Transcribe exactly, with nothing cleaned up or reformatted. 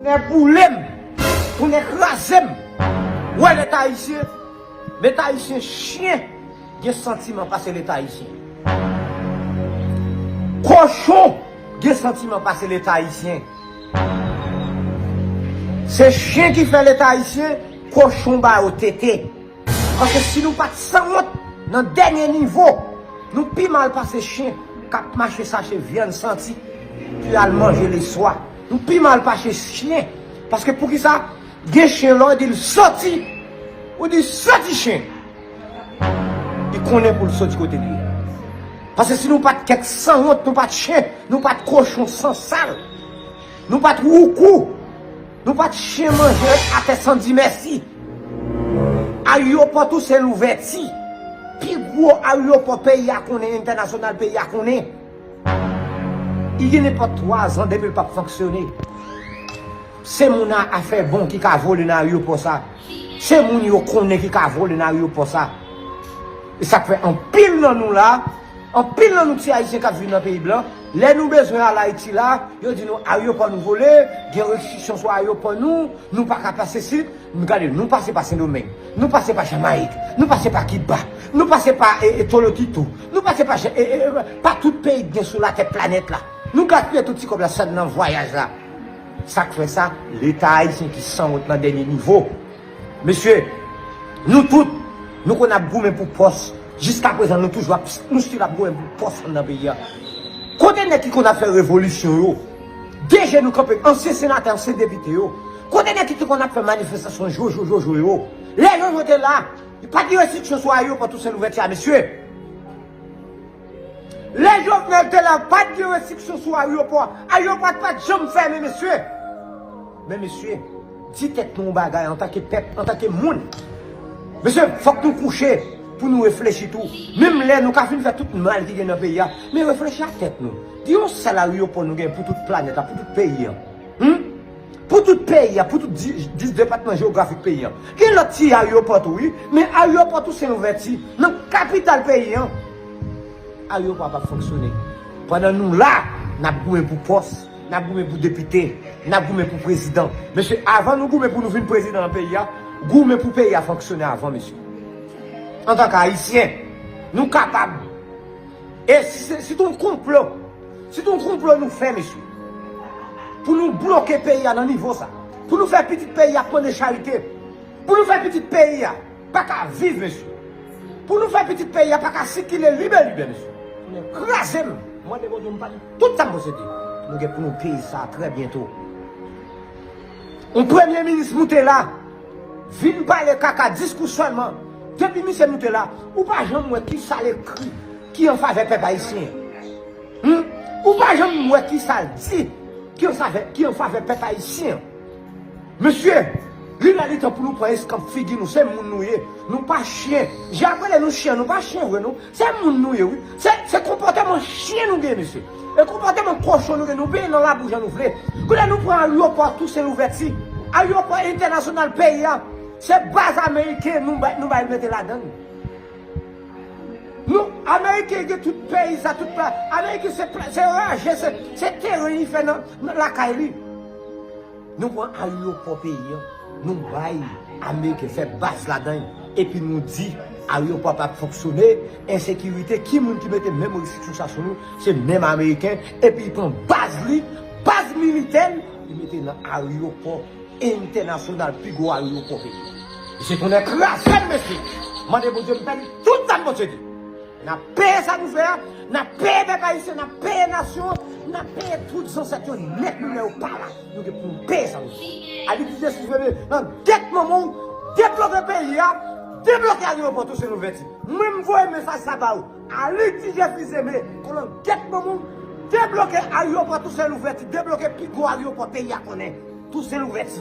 Tonnè boule m, tonnè kraze m. Wè Leta ayisyen, Leta ayisyen chen gen santiman pase Leta ayisyen. Kochon gen santiman pase Leta ayisyen. Se chen ki fè Leta ayisyen, kochon ba yo tete. Paske si nou pa t sanwont nan dènye nivo, nou pi mal pase chen k ap mache chache vyann santi pou y al manje leswa. Nou pi mal pase chen. Paske poukisa? Gen chen lè w di l soti, ou di soti chen. Li konnen pou l soti kote li ye. Paske si nou pa t kèk sanwont, nou pa t chen, nou pa t kochon sansal, nou pa t woukou, nou pa t chen manje atè san di mèsi. Ayewopò Tousen Louvèti, pi gwo ayewopò peyi a konnen, entènasyonal peyi a konnen. Li gen nenpòt twa zan depi l p ap fonksyone. Se moun a afè bon ki ka vole nan ayewopò sa. Se moun yo konnen ki ka vole nan ayewopò sa. E sa k fè anpil nan nou la, anpil nan nou ti ayisyen k ap viv nan peyi blan, lè nou bezwen al Ayiti la, yo di nou ayewopò nou vole, gen restriksyon sou ayewopò nou, nou pa ka pase sit. Nou gade, nou pase pa Sendomeng, nou pase pa Jamayik, nou pase pa Kiba, nou pase pa e, e, Tolotito, nou pase pa, e, e, e, pa tout peyi k gen sou latè planèt la. Nou gaspiye tout ti kòb la sèl nan vwayaj la. Sa k fè sa, Leta ayisyen ki sanwont nan dènye nivo. Mesye, nou tout, nou konn ap goumen pou pòs. Jiskaprezan, nou toujou ap, nou still ap goumen pou pòs anndan peyi a. Kote nèg ki konn ap fè revolisyon yo? De je nou kanpe, ansyen senatè, ansyen depite yo. Kote nèg ki te konn ap fè manifestasyon jojo, jojo yo? Lè jojo te la, pa t gen restriksyon sou ayewopò Tousen Louvèti a, mesye. Lè Jovenel te la, pa t gen restriksyon sou ayewopò. Ayewopò a pa t janm fèmen, mesye. Men mesye, di tèt nou yon bagay antanke pèp, antanke moun. Mesye, fòk nou kouche pou nou reflechi tou. Menm lè nou ka fin fè tout mal ki gen nan peyi a, men reflechi ak tèt nou. Di yon sèl ayewopò nou gen pou tout planèt la, pou tout peyi an. Hmm? Pou tout peyi a, pou tout dis, dis depatman jewografik peyi a. Gen lòt ti ayewopò tou, wi, men ayewopò Tousen Louvèti, nan kapital peyi an, ayewopò a p ap fonksyone. Pandan nou la, n ap goumen pou pòs, n ap goumen pou depite, n ap goumen pou prezidan. Mesye, avan nou goumen pou nou vin prezidan nan peyi a, goumen pou peyi a fonksyone avan, mesye. Antanke Ayisyen, nou kapab. E si se, si t on konplo, si t on konplo nou fè, mesye, pou nou bloke peyi a nan nivo sa, pou nou fè pitit peyi a ap mande charite, pou nou fè pitit peyi a pa ka viv, mesye, pou nou fè pitit peyi a pa ka sikile libe libe, mesye, tonnè kraze m. Mande Bondye m pa di tout sa m posede. Nou gen pou nou peye sa trè byento. Yon premye minis moute la, vin pale kaka, diskou sèlman. Depi misye moute la, ou pa janm wè kisa l ekri ki an favè pèp ayisyen. Hmm? Ou pa janm wè kisa l di ki an favè, ki an favè pèp ayisyen. Mesye, li lè li tan pou nou pran eskanp figi nou, se moun nou ye. Nou pa chen. Jan ap rele nou chen, nou pa chen vre, non. Se moun nou ye, wi. Se, se konpòteman chen nou gen, mesye. E konpòteman kochon nou gen, nou peye nan labou jan nou vle. Kounye a nou pran ayewopò Tousen Louvèti, ayewopò entènasyonal peyi a. Se baz ameriken nou bay, nou bay mete ladan l. Nou, Ameriken gen tout peyi sa, tout pa, Ameriken se pla-, se raje, se, se teren li fè nan, nan lakay li. Nou pran ayewopò peyi an, nou bay Ameriken fè baz ladan l, epi nou di ayewopò a p ap fonksyone, ensekirite, ki moun ki mete menm restriksyon sa sou nou? Se menm Ameriken, epi li pran baz li, baz militè l, li mete nan ayewopò entènasyonal, pi gwo ayewopò peyi an. Mesye, tonnè kraze m, mesye. Mande Bondye m pèdi tout sa m posede. N ap peye sa nou fè a, n ap peye pèp ayisyen, n ap peye nasyon an, n ap peye tout zansèt yo nèt, nou lè yo pa la. Nou gen pou nou peye sa nou fè. Alix Dujesus Veme, nan gèt manman w, debloke peyi a, debloke ayewopò Tousen Louvèti. Mwen m voye mesaj sa ba w. Alix Dujesus Veme, kolon gèt manman w, debloke ayewopò Tousen Louvèti, debloke pi gwo ayewopò peyi a konnen. Tousen Louvèti.